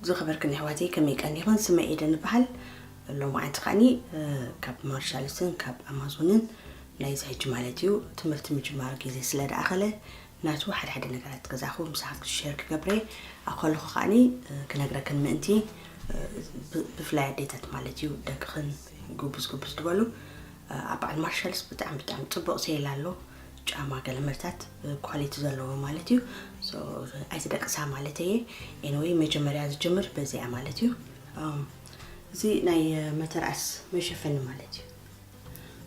ዝኸበርክን ኣሕዋተይ፣ ከመይ ቀኒኽን? ስመይ ኤደን እበሃል። ሎማዓንቲ ከዓኒ ካብ ማርሻልስን ካብ ኣማዞንን ናይዚ ሕጂ ማለት እዩ ትምህርቲ ምጅማር ግዜ ስለ ደኣኸለ ናቱ ሓደ ሓደ ነገራት ገዛኹ ምሳኻት ክሸር ክገብረ ኣኸለኹ ከዓኒ ክነግረክን ምእንቲ ብፍላይ ኣዴታት ማለት እዩ ደቅኽን ጉብዝ ጉብዝ ዝበሉ ኣብ በዓል ማርሻልስ ብጣዕሚ ብጣዕሚ ፅቡቕ ሴል ኣሎ። ጫማ ገለመልታት ኳሊቲ ዘለዎ ማለት እዩ። ኣይትደቅሳ ማለት እየ። ኤንወይ መጀመርያ ዝጀምር በዚኣ ማለት እዩ። እዚ ናይ መተርኣስ መሸፈኒ ማለት እዩ።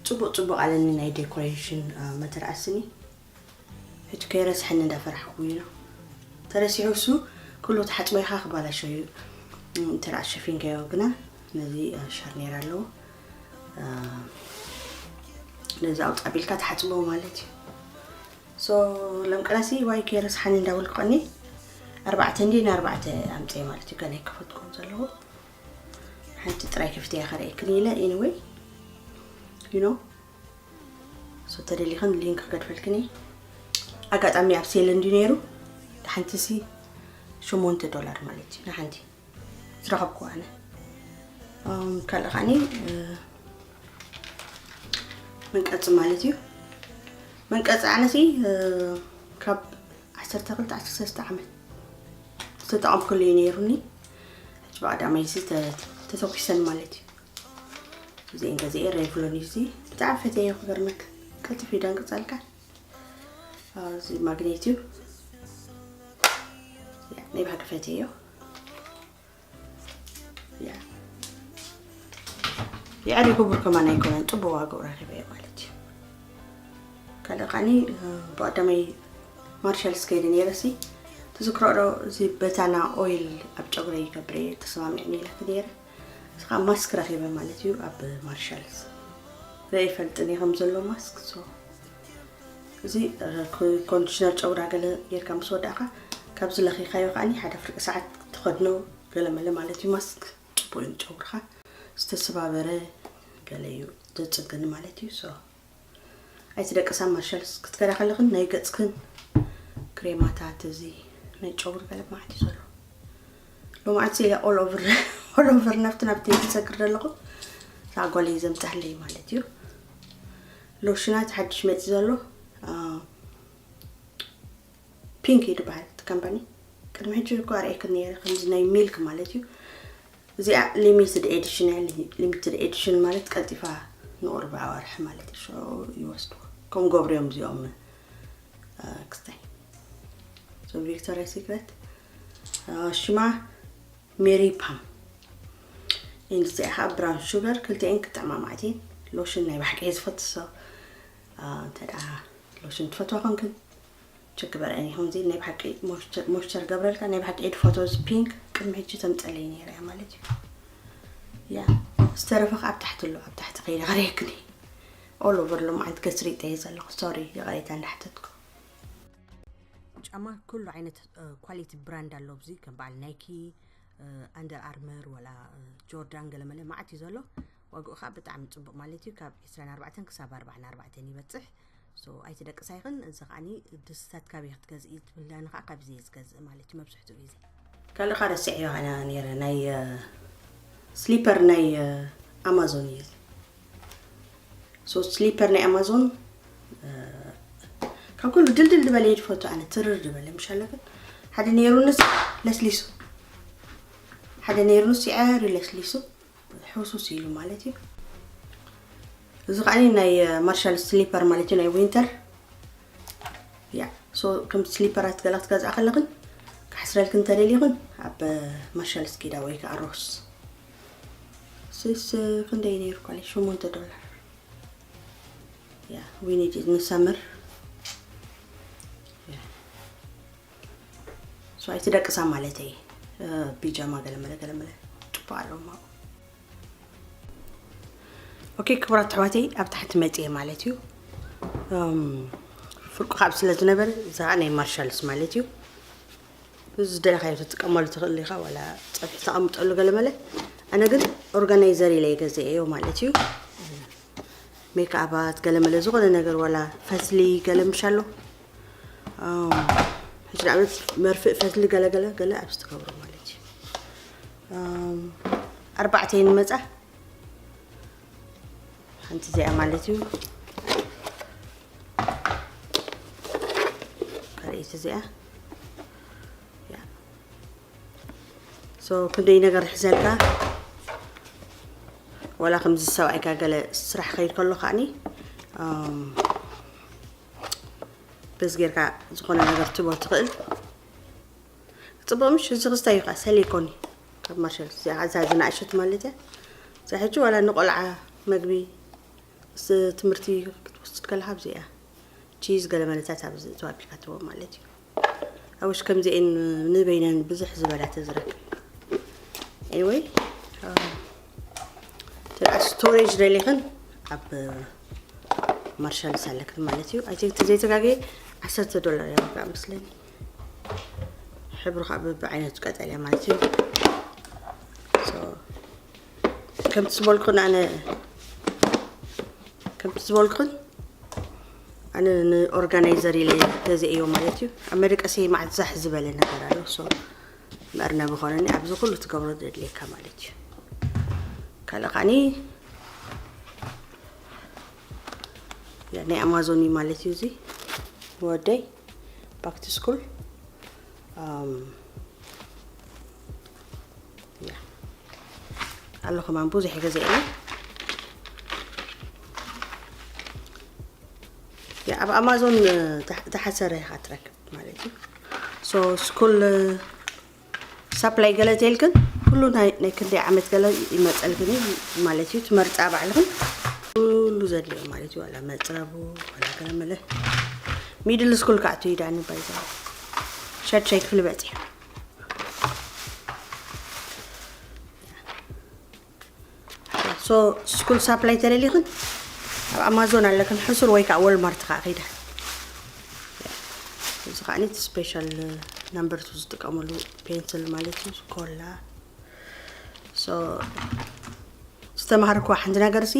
ፅቡቕ ፅቡቕ ኣለኒ ናይ ዴኮሬሽን መተርኣስኒ። ሕጂ ከይረስሐኒ እንዳፈራሕኩ እዩ። ተረሲሑ እሱ ኩሉ ተሓፅቦ ኢኻ ክባላሸው እዩ። እንተ ደኣ ሸፊንካዮ ግና ነዚ ሻርኔር ኣለዎ። ነዚ ኣውፃ ቢልካ ተሓፅቦ ማለት እዩ። ሶ ለምቀላሲ ዋይ ከይረስሓኒ እንዳበልኩ ቀኒ ኣርባዕተ እንዲ ንኣርባዕተ ኣምፀ ማለት እዩ። ገና ይከፈትኩም ዘለኹ ሓንቲ ጥራይ ከፍትያ ከርእየክን ኢለ ኢንወይ ዩ ኖ ሶ ተደሊኽን ሊንክ ክገድፈልክን እየ። ኣጋጣሚ ኣብ ሴል እንዲ ነይሩ ንሓንቲ ሲ ሸሞንተ ዶላር ማለት እዩ ንሓንቲ ዝረኸብኩ ኣነ። ካልእ ከዓኒ መንቀፂ ማለት እዩ። መንቀፂ ኣነሲ ካብ ዓሰርተ ክልተ ዓሰርተ ሰለስተ ዓመት ዝተጠቐምኩሉ እዩ ነይሩኒ። ሕጂ ብቐዳማይ እዚ ተተኩሰን ማለት እዩ። እዚአን ገዚኤ ሬቭሎን እዩ እዚ። ብጣዕሚ ፈትየዮ ክገርመክ። ቅልጥፍ እዩ ደንቅፀልካ። እዚ ማግኔት እዩ። ናይ ብሓቂ ፈትየዮ። የዕሪ ክቡር ከማን ኣይኮነን፣ ፅቡቅ ዋግኡ ረኪበዮ ማለት እዩ። ካልእ ከዓኒ ብቀዳማይ ማርሻል ስከይደ ነይረ ሲ ትዝክሮ ዶ? እዚ በታና ኦይል ኣብ ጨጉረይ ይገብረ እየ ተሰማሚዕኒ ኢለኪ ነይረ። እዚ ከዓ ማስክ ረኪበ ማለት እዩ ኣብ ማርሻልስ። ርእየ ይፈልጥን እየ ከም ዘሎ ማስክ ሶ እዚ ኮንዲሽነር ጨጉራ ገለ ጌርካ ምስ ወዳእካ ካብዚ ለኪካዮ ከዓኒ ሓደ ፍርቂ ሰዓት ትኸድኖ ገለ መለ ማለት እዩ። ማስክ ፅቡቅ እዩ ንጨጉርካ ዝተሰባበረ ገለ እዩ ዘፅግን ማለት እዩ። ሶ ኣይትደቅሳ ማርሻልስ ክትገዳ ከለክን ናይ ገፅክን ክሬማታት እዚ ናይ ጨጉሪ ገለ ማዕት እዩ ዘሎ። ሎማዓት ኢለ ኦል ኦቨር ኦል ኦቨር ናብቲ ናብቲ ዝሰግር ዘለኹ ሳጓለይ ዘምፃለይ ማለት እዩ። ሎሽናት ሓድሽ መፂ ዘሎ ፒንክ እዩ ዝበሃል እቲ ካምፓኒ። ቅድሚ ሕጂ እኮ ኣርእየክን ነይረ ከምዚ ናይ ሚልክ ማለት እዩ። እዚኣ ሊሚትድ ኤዲሽን እያ። ሊሚትድ ኤዲሽን ማለት ቀልጢፋ ንቁርብ ኣዋርሒ ማለት እዩ። ሶ ይወስድዎ ከም ገብርዮም እዚኦም ክስታይ ሶ ቪክቶሪያ ሲክረት ሽማ ሜሪ ፓም። እዚኣ ከዓ ብራውን ሹገር ክልቲኤን ክጥዕማ ማለት እዩ። ሎሽን ናይ ባሕቂ እየ ዝፈቱ ሶ እንተ ደኣ ሎሽን ትፈትዋ ኮንክን ቸክ በርአን ይኹን እዚ ናይ ብሓቂ ሞይስቸር ገብረልካ ናይ ብሓቂ ኤድ ፎቶዝ ፒንክ ቅድሚ ሕጂ ተምፀለይ ነይረ እያ ማለት እዩ። ያ ዝተረፈ ከዓ ኣብ ታሕቲ ኣሎ ኣብ ታሕቲ ከይደ ከረየክኒ ኦል ኦቨር ሎም ዓይነት ገፅሪ ጠየ ዘለኹ ሶሪ ይቕሬታ እንዳሕተትኩ። ጫማ ኩሉ ዓይነት ኳሊቲ ብራንድ ኣሎ ኣብዚ ከም በዓል ናይኪ ኣንደር ኣርመር ወላ ጆርዳን ገለመለ ማዓት እዩ ዘሎ። ዋግኡ ከዓ ብጣዕሚ ፅቡቅ ማለት እዩ ካብ ዕስራን ኣርባዕተን ክሳብ ኣርባዓን ኣርባዕተን ይበፅሕ። ሶ ኣይትደቅሳ ይኽን እዚ ከዓኒ ድስትታት ካበይ ክትገዝኢ ትብላኒ ከዓ ካብዚ እየ ዝገዝእ ማለት እዩ መብዝሕትኡ ግዜ። ካልእ ከዓ ረሲዐዮ ኣነ ነይረ ናይ ስሊፐር ናይ ኣማዞን እዩ። ሶ ስሊፐር ናይ ኣማዞን ካብ ኩሉ ድልድል ዝበለ እየ ዝፈቱ ኣነ ትርር ዝበለ ምሻለክን ሓደ ነይሩንስ ለስሊሱ ሓደ ነይሩንስ ይዐር ለስሊሱ ሕሱስ ኢሉ ማለት እዩ። እዚ ከዓ ናይ ማርሻል ስሊፐር ማለት እዩ ናይ ዊንተር ያ ሶ ከም ስሊፐራት ገላ ክትገዝኣ ከለኽን ክሕስረልክን እንተደሊኽን ኣብ ማርሻል ስኪዳ ወይ ከዓ ሮስ ስስ ክንደይ ነይሩ ኳለ ሸሞንተ ዶላር ያ ዊኒድ ንሰምር ሶ ኣይትደቅሳ ማለት እየ። ቢጃማ ገለመለ ገለመለ ፅቡቅ ኣለዎም ኣብኡ። ኦኬ ክቡራት ኣሕዋተይ ኣብ ታሕቲ መፅየ ማለት እዩ። ፍርቁ ካብ ስለ ዝነበረ እዛ ናይ ማርሻልስ ማለት እዩ። እዚ ዝደለካዮ ትጥቀመሉ ትኽእል ኢኻ ዋላ ፀብሒ ተቐምጠሉ ገለመለ። ኣነ ግን ኦርጋናይዘር ኢለ ገዘኤዮ ማለት እዩ። ሜክኣባት ገለመለ ዝኾነ ነገር ዋላ ፈትሊ ገለ ምሽ ኣሎ ሕጂ ንኣብነት መርፍእ ፈትሊ ገለገለ ገለ ኣብ ዝተገብሮ ማለት እዩ። ኣርባዕተ ይንመፃ። ሓንቲ እዚኣ ማለት እዩ። ካልኣይቲ እዚኣ። ሶ ክንደይ ነገር ሒዘልካ፣ ዋላ ከምዚ ሰብኣይካ ገለ ስራሕ ከይድ ከሎ ከዓኒ በዚ ጌርካ ዝኾነ ነገር ትቦ ትኽእል። ፅቡቅ ምሽ እዚ ክስታይ እዩ ከዓ ሰሊኮኒ ካብ ማርሻል እዛ ዝናእሸት ማለት እያ። እዛ ሕጂ ዋላ ንቆልዓ መግቢ ምስ ትምህርቲ ክትወስድ ከለካ ኣብዚ እያ ቺዝ ገለ መለታት ኣብዚ ተዋቢልካ ትቦ ማለት እዩ። ኣውሽ ከምዚአን ንበይነን ብዙሕ ዝበላ ተዝረክብ። Anyway ስቶሬጅ ደሊኽን ኣብ ማርሻል ሳለክን ማለት እዩ። ኣይ ቲንክ ዘይተጋገየ ዓሰርተ ዶላር እያ ዋጋ መስለኒ። ሕብሩ ከዓ በብዓይነቱ ቀጠልያ ማለት እዩ። ከምቲ ዝበልኩን ኣነ ከምቲ ዝበልኩን ኣነ ንኦርጋናይዘር ኢለ ተዘእዮ ማለት እዩ። ኣብ መደቀሲ ማዕዛሕ ዝበለ ነገር ኣሎ። ሶ መእርነቢ ኾነኒ ኣብዚ ኩሉ ትገብሮ ዘድልየካ ማለት እዩ። ካልእ ከዓኒ ናይ ኣማዞን እዩ ማለት እዩ። እዚ ወደይ ባክ ቱ ስኩል ኣሎ ከማን ብዙሕ ገዛ እዩ። ኣብ ኣማዞን ዝሓሰረ ኢኻ ትረክብ ማለት እዩ። ሶ ስኩል ሳፕላይ ገለ ተልክን ኩሉ ናይ ክንደይ ዓመት ገለ ይመፀልክን እዩ ማለት እዩ። ትመርፃ ባዕልክን ኩሉ ዘድልዮ ማለት እዩ። ዋላ መፅረቡ ዋላ ገለ መለ ሚድል ስኩል ከዓ ትይዳኒ ባይዛ ሸድሻይ ክፍሊ በፂሑ ሶ ስኩል ሳፕላይ ተደሊኽን ኣብ ኣማዞን ኣለክን ሕሱር ወይ ከዓ ወልማርት ከዓ ከይዳ እዚ ከዓ ቲ ስፔሻል ናምበር ቱ ዝጥቀመሉ ፔንስል ማለት እዩ። ኮላ ዝተማሃርኩዋ ሓንቲ ነገር ሲ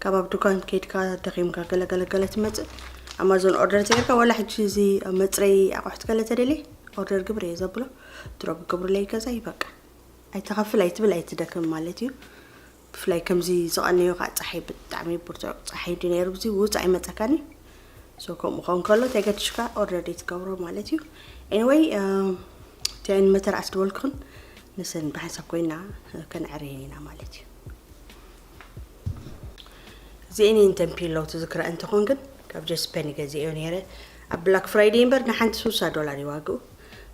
ካብ ኣብ ድኳን ከይድካ ደኺምካ ገለገለገለ ትመፅእ ኣማዞን ኦርደር ተገርካ ዋላ ሕጂ እዚ መፅረይ ኣቑሕት ገለ ተደሊ ኦርደር ግብር እየ ዘብሎ ድሮብ ግብርለይ ገዛ ይበቃ። ኣይትኸፍል ኣይትብል ኣይትደክም ማለት እዩ። ብፍላይ ከምዚ ዝቐነዮ ከዓ ፀሓይ ብጣዕሚ ብርቱዕ ፀሓይ እንዲ ነይሩ ብዚ ውፅ ኣይመፀካን እዩ። ሶ ከምኡ ኸውን ከሎ ተገድሽካ ኦርደር ትገብሮ ማለት እዩ። ኤኒወይ እቲኣን መተርኣስ ድበልኩኽን ንሰን ብሓንሳብ ኮይና ከነዕርየን ኢና ማለት እዩ። እዚአን እንተን ፒለው ትዝክራ እንተኾን ግን ካብ ጀስፐን ገዚኦ ነይረ ኣብ ብላክ ፍራይደይ እምበር ንሓንቲ ሱሳ ዶላር ይዋግኡ።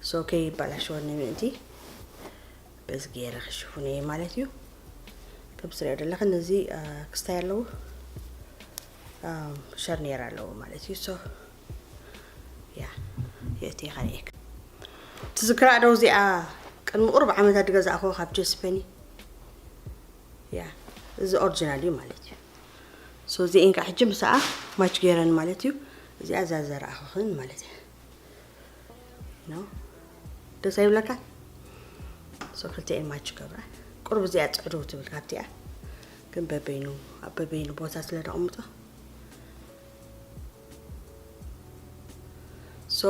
ሶ ከይባላሸወኒ ምእንቲ በዚ ገይረ ክሽፉን እየ ማለት እዩ። ከም ትሪኦ ዘለኽን እዚ ክስታይ ኣለዎ ሸርኔር ኣለዎ ማለት እዩ። ሶ ያ የእቲ ከርእየክ ትዝክራ ዶ እዚኣ ቅድሚ ቁሩብ ዓመታት ዝገዛእኽዎ ካብ ጀስፐኒ ያ እዚ ኦሪጂናል እዩ ማለት እዩ። ሶ እዚአን ከዓ ሕጂ ምስኣ ማች ገይረን ማለት እዩ። እዚኣ እዛ ዘረኣኽኽን ማለት እዩ። ደስ ኣይብለካ? ሶ ክልቲኤን ማች ገብራ ቁርብ እዚኣ ፅዕድው ትብል ካብቲኣ ግን በበይኑ ኣብ በበይኑ ቦታ ስለ ደቕምጦ ሶ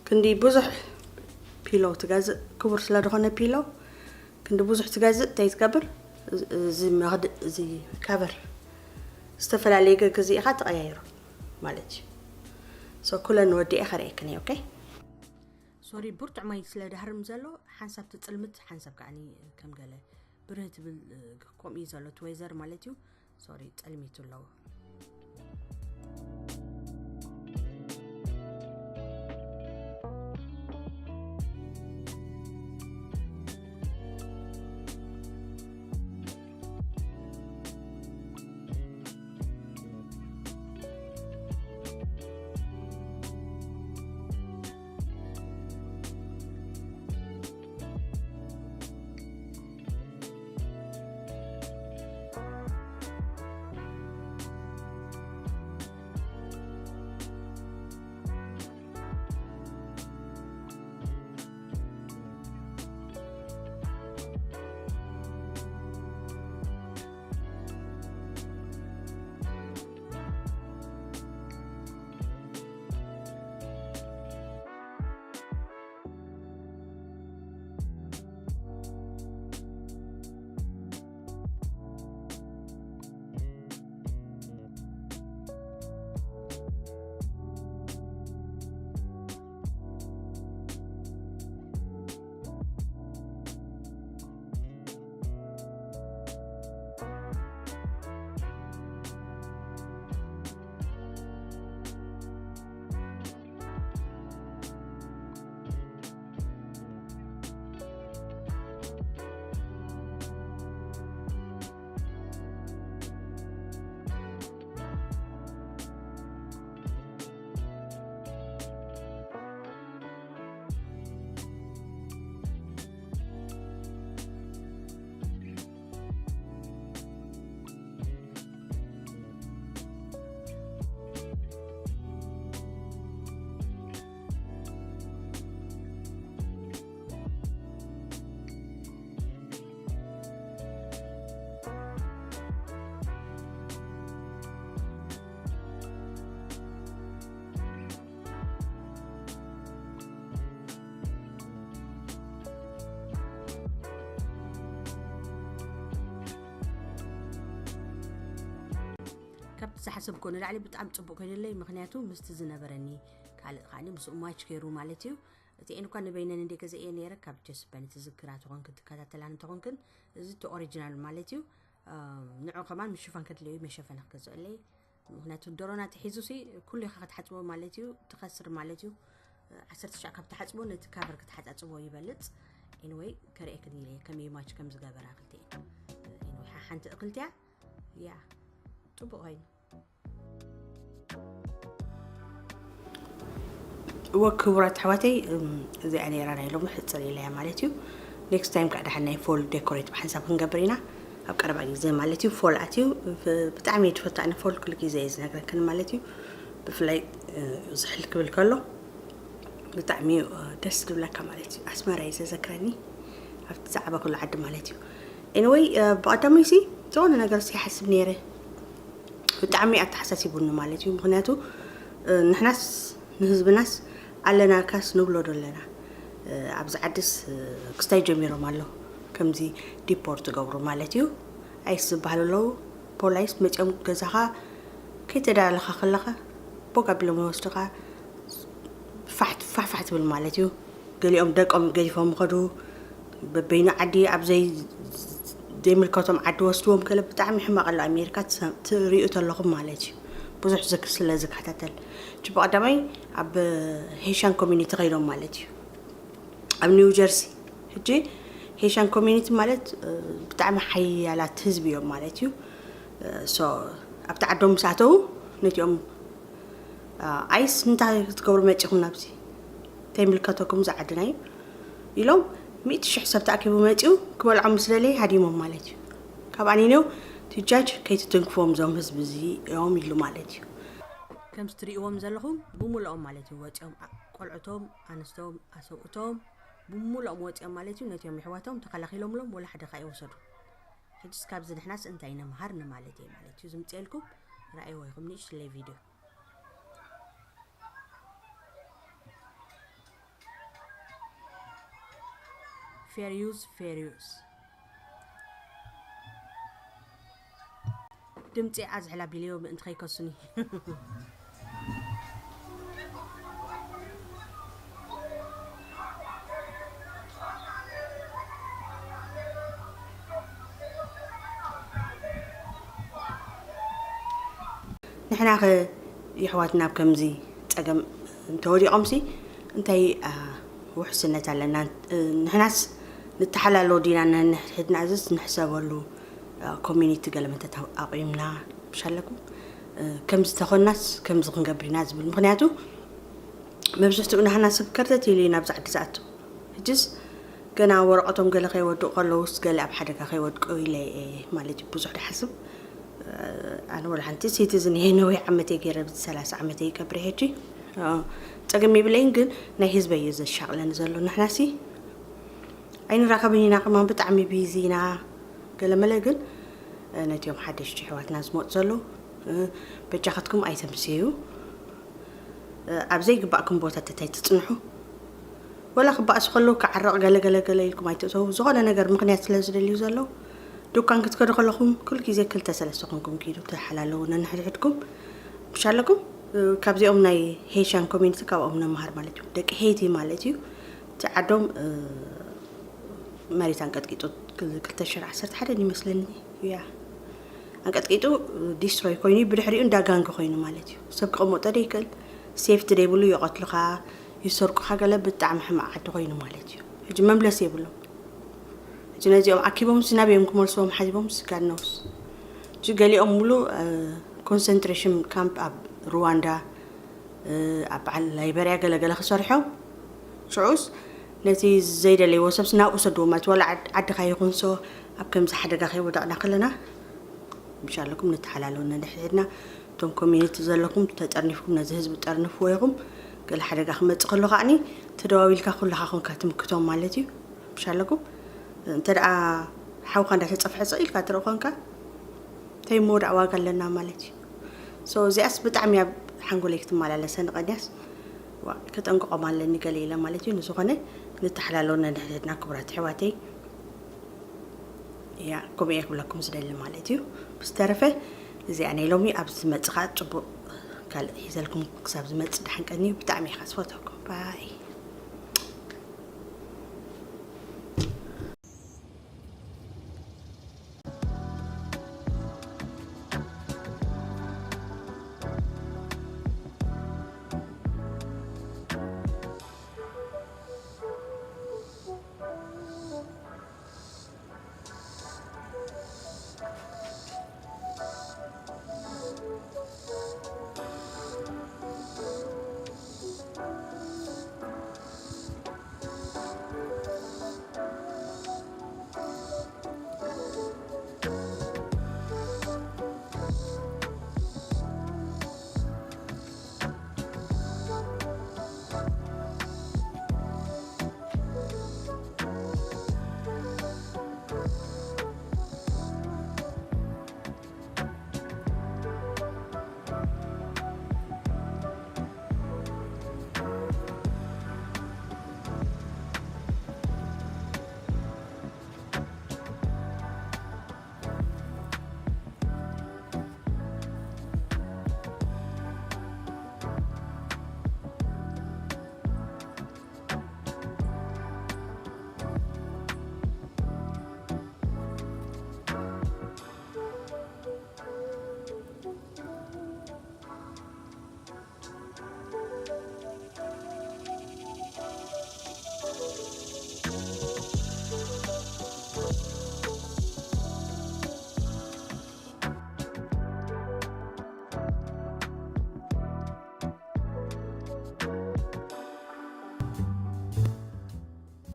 ክንዲ ብዙሕ ፒሎ ትገዝእ ክቡር ስለ ዝኾነ ፒሎ ክንዲ ብዙሕ ትገዝእ እንታይ ትገብር እዚ መኽድእ እዚ ካቨር ዝተፈላለየ ገግዚ ኢኻ ተቐያይሮ ማለት እዩ። ሶ ኩለን ወዲኤ ከርእየክን እየ። ኦኬ ሶሪ ብርቱዕ ማይ ስለ ዳህርም ዘሎ ሓንሳብ ትፅልምት ሓንሳብ ከዓኒ ከም ገለ ብርህ ትብል ከምኡ እዩ ዘሎ እቲ ወይዘር ማለት እዩ። ሶሪ ጸልሚቱ ኣለዎ። ካብቲ ዝሓሰብኮ ንላዕሊ ብጣዕሚ ጽቡቕ ኮይኑለይ፣ ምኽንያቱ ምስቲ ዝነበረኒ ካልእ ከዓኒ ምስኡ ማች ገይሩ ማለት እዩ። እቲኤን እኳ ንበይነን እንደ ገዛእየ ነይረ፣ ካብ ጀስፐን ትዝክራ ተኾንክን ትከታተላኒ ተኾንክን፣ እዚ እቲ ኦሪጂናል ማለት እዩ። ኣም፣ ንዑ ከማን ምሽፋን ከድልዮ እዩ፣ መሸፈኒ ክገዝአለይ። ምኽንያቱ ደሮና ተሒዙ ሲ ኩሉ ኢኻ ክትሓጽቦ ማለት እዩ፣ ትኸስር ማለት እዩ። ዓሰርተ ሻዕ ካብ ትሓጽቦ ነቲ ካቨር ክትሓጻጽቦ ይበልጽ። ኤኒወይ ከርእየክን ኢለ ከመይ ማች ከም ዝገበራ ክልቲኤን። ኤኒወይ ሓንቲ እኽልቲያ ያ ጽቡቕ ኮይኑ። እወ ክቡራት ኣሕዋተይ፣ እም፣ እዚኣ ነይራ ናይ ሎሚ ሕጽር ኢለያ ማለት እዩ። ኔክስት ታይም ከዓ ደሓን ናይ ፎል ዴኮሬት ብሓንሳብ ክንገብር ኢና። ኣብ ቀረባ ግዜ ማለት እዩ ፎል ኣትዩ ብ-፣ ብጣዕሚ እየ ዝፈቱ ኣነ ፎል ኩሉ ግዜ እየ ዝነግረክን ማለት እዩ። ብፍላይ፣ እ፣ ዝሕል ክብል ከሎ ብጣዕሚ እዩ፣ እ፣ ደስ ዝብለካ ማለት እዩ። ኣስመራ እዩ ዘዘክረኒ ኣብቲ ዝዓበኩሉ ዓዲ ማለት እዩ። ኤኒወይ፣ እ፣ ብቐዳማይ ሲ ዝኾነ ነገር ሲ ይሓስብ ነይረ። ብጣዕሚ ኣተሓሳሲቡኒ ማለት እዩ። ምኽንያቱ፣ እ፣ ንሕናስ ንህዝብናስ ኣለናካስ ንብሎ ዶ ኣለና? እ፣ ኣብዚ ዓድስ፣ እ፣ ክስታይ ጀሚሮም ኣሎ። ከምዚ ዲፖርት ገብሩ ማለት እዩ። ኣይስ ዝበሃሉ ኣለዉ። ፖላይስ መጺኦም ገዛኻ ከይተዳለኻ ከለኻ ቦግ ኣቢሎም ይወስዱኻ። ፋሕ፣ ፋሕ፣ ፋሕ ትብል ማለት እዩ። ገሊኦም ደቆም ገዲፎም ይኸዱ። በበይኑ ዓዲ ኣብ ዘይ-፣ ዘይምልከቶም ዓዲ ወስድዎም ገለ ብጣዕሚ ሕማቕ ኣሎ ኣሜሪካ ትሰ-፣ ትርእዩ ተለኹም ማለት እዩ። ብዙሕ ዝክ-፣ ስለ ዝከታተል። እቲ ብቐዳማይ ኣብ ሄይሻን ኮሚኒቲ ከይዶም ማለት እዩ። ኣብ ኒው ጀርሲ። ሕጂ ሄይሻን ኮሚኒቲ ማለት፣ እ፣ ብጣዕሚ ሓያላት ህዝቢ እዮም ማለት እዩ። እ፣ ሶ ኣብቲ ዓዶም ምስ ኣተዉ ነቲኦም፣ እ፣ ኣይስ እንታይ ክትገብሩ መጺኹም ናብዚ? እንታይ ይምልከተኩም እዚ ዓድና እዩ? ኢሎም ሚእቲ ሽሕ ሰብ ተኣኪቡ መጺኡ ክበልዖም ምስ ደለየ ሃዲሞም ማለት እዩ። ካብ ኣኒነው ትጃጅ ከይትትንክፎም እዞም ህዝቢ እዚ እዮም ኢሉ ማለት እዩ። ከምዚ ትርእይዎም ዘለኹም ብምልኦም ማለት እዩ ወጺኦም ኣ-፣ ቆልዑቶም፣ ኣንስቶም፣ ኣሰብኡቶም ብምልኦም ወጺኦም ማለት እዩ ነቲኦም የሕዋቶም ተኸላኺሎምሎም ወላ ሓደ ከኣ ይወሰዱ። ሕጅስ ካብዚ ንሕናስ እንታይ ንምሃር ንማለት እየ ማለት እዩ ዝምጽኤልኩም። ረኣይዎ ኢኹም ንእሽትለይ ቪድዮ። Fair use, fair use። ድምፂ ኣዝሕላ ቢልዮ ምእንቲ ከይከሱኒ። ንሕና ኸ የሕዋትና ኣብ ከምዚ ጸገም እንተወዲቖምሲ እንታይ፣ አ፣ ውሕስነት ኣለና? እ፣ ንሕናስ ንተሓላሎ ዲና ነንሕድሕድና እዝስ ንሕሰበሉ፣ አ፣ ኮሚኒቲ ገለ መተት ኣቑምና ምሻለኩም? እ፣ ከምዚ ተኾንናስ ከምዚ ክንገብር ኢና ዝብል። ምኽንያቱ መብዝሕትኡ ናህና ሰብ ከርተት ኢሉ እዩ ናብዚ ዓዲ ዝኣቱ። ሕጅስ ገና ወረቐቶም ገለ ከይወድኡ ከለውስ ገለ ኣብ ሓደጋ ከይወድቁ ኢለ እየ ማለት እዩ ብዙሕ ድሓስብ። ኣነ ወላ ሓንቲ ሲቲዝን እየ ነዊሕ ዓመት እየ ገይረ፣ ኣብዚ ሰላሳ ዓመት እየ ይገብር ሕጂ። ጸገም የብለይን፣ ግን ናይ ህዝበይ እዩ ዘሻቕለኒ ዘሎ። ንሕናሲ ኣይንራኸብን ኢና፣ ከማን ብጣዕሚ ቢዚ ኢና። ገለመለ ግን ነቲኦም ሓደሽቲ ኣሕዋትና ዝመፁ ዘለዉ በጃኻትኩም ኣይተምስዩ። ኣብ ዘይግባእኩም ቦታ ተታይ ትጽንሑ። ወላ ክባእሱ ከለዉ ክዓረቕ ገለ ገለ ገለ ኢልኩም ኣይትእተዉ። ዝኾነ ነገር ምኽንያት ስለ ዝደልዩ ዘለዉ፣ ዱካን ክትከዱ ከለኹም ኩሉ ግዜ ክልተ ሰለስተ ኮንኩም ኪዱ፣ ተሓላለዉ ነንሕድሕድኩም። ምሽ ኣለኩም፣ ካብዚኦም ናይ ሄይሻን ኮሚኒቲ ካብኦም ንምሃር ማለት እዩ። ደቂ ሄይቲ ማለት እዩ። እቲ ዓዶም መሬት ኣንቀጥቂጡ ክልተ ሽሕን ዓሰርተ ሓደን ይመስለኒ፣ ያ፣ ኣንቀጥቂጡ ዲስትሮይ ኮይኑ እዩ። ብድሕሪኡ እንዳ ጋንግ ኮይኑ ማለት እዩ። ሰብ ክቕመጦ ደይክእል፣ ሴፍቲ ደይብሉ፣ ይቐትሉኻ፣ ይሰርቁኻ፣ ገለ ብጣዕሚ ሕማቕ ዓዲ ኮይኑ ማለት እዩ። ሕጂ መምለሲ የብሎም። ሕጂ ነዚኦም ኣኪቦምሲ ናበይ እዮም ክመልስዎም ሓሲቦምሲ? ጋድ ኖውስ። ሕጂ ገሊኦም ሙሉ ኮንሰንትሬሽን ካምፕ ኣብ ሩዋንዳ፣ ኣብ በዓል ላይበርያ ገለገለ ክሰርሑ። ሽዑስ ነቲ ዘይደለይዎ ሰብሲ ናብኡ ሰድዎ ማለት፣ ዋላ ዓድ-፣ ዓድኻ ይኹን ሶ፣ ኣብ ከምዚ ሓደጋ ከይወደቕና ከለና፣ ምሽ ኣለኩም፣ ንተሓላለዉ ነንሕድሕድና። እቶም ኮሚኒቲ ዘለኩም ተጠርኒፍኩም ነዚ ህዝቢ ጠርንፍዎ ኢኹም። ገለ ሓደጋ ክመጽእ ከሎ ከዓኒ ተደዋዊልካ ኩልኻ ኮንካ ትምክቶም ማለት እዩ። ምሽ ኣለኩም፣ እንተ ደኣ ሓውካ እንዳተጸፍሐ ስቕ ኢልካ ትርኢ ኮንካ፣ እንታይ እሞ ደኣ ዋጋ ኣለና ማለት እዩ። ሶ እዚኣስ ብጣዕሚ ኣብ ሓንጎለይ ክትመላለሰኒ ቀንያስ፣ ዋ፣ ክጠንቅቖም ኣለኒ ገለ ኢለ ማለት እዩ። ንዝኾነ ንተሓላሎ ነንሕድሕድና ክቡራት ኣሕዋተይ። ያ፣ ከምኡ እየ ክብለኩም ዝደሊ ማለት እዩ። ብዝተረፈ እዚኣ ናይ ሎሚ። ኣብ ዝመጽእ ከዓ ጽቡቕ ካልእ ሒዘልኩም ክሳብ ዝመጽእ ደሓን ቀንዩ። ብጣዕሚ እየ ዝፈትወኩም። ባይ።